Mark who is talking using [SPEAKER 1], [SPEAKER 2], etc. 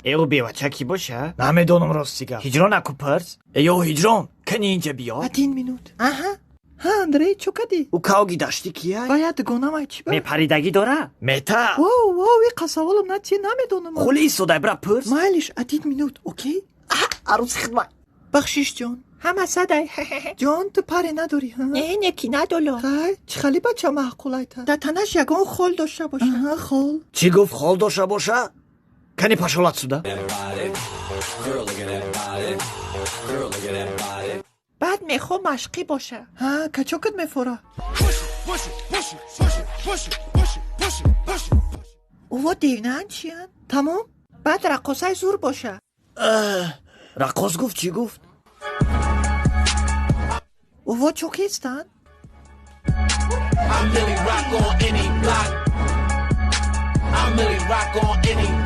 [SPEAKER 1] Э, ӯ бевача кӣ боша? Намедонам, рости гап. Ҳиҷрон, аку пирс. Э, ё ҳиҷрон, кани инҷа биё.
[SPEAKER 2] Один минут. Аҳа, ҳа, Андрей, чӯ кадӣ?
[SPEAKER 1] Ӯ кавги даштӣ кияй?
[SPEAKER 2] Ва я дугонамай, чӣ ба?
[SPEAKER 1] Мепаридагӣ дора? Мета.
[SPEAKER 2] Воу, воу, иқа саволам натие, намедонам.
[SPEAKER 1] Хули истодай, бира пирс.
[SPEAKER 2] Майлиш, один минут, окей.
[SPEAKER 1] Арӯси хидмат.
[SPEAKER 2] Бахшиш, ҷон.
[SPEAKER 3] Ҳама садай.
[SPEAKER 2] Ҷон, ту паре надорӣ, ҳа?
[SPEAKER 3] Не, не, ки надоло.
[SPEAKER 2] Хай, чӣ хали бача маъқулайта?
[SPEAKER 3] Дар танаш ягон хол дошта боша.
[SPEAKER 2] Аҳа, хол.
[SPEAKER 1] Чӣ гуфт, хол дошта боша? Кани пашолат сюда.
[SPEAKER 3] Баъд мехоҳ машқӣ боша.
[SPEAKER 2] Ҳа, качокат мефора.
[SPEAKER 3] Уво девнаан чиянд?
[SPEAKER 2] Тамом.
[SPEAKER 3] Баъд раққосаи зур боша.
[SPEAKER 1] Раққос гуфт, чӣ гуфт?
[SPEAKER 3] Уво чӯ кистанд?
[SPEAKER 4] I really rock on any block. I really rock on any block.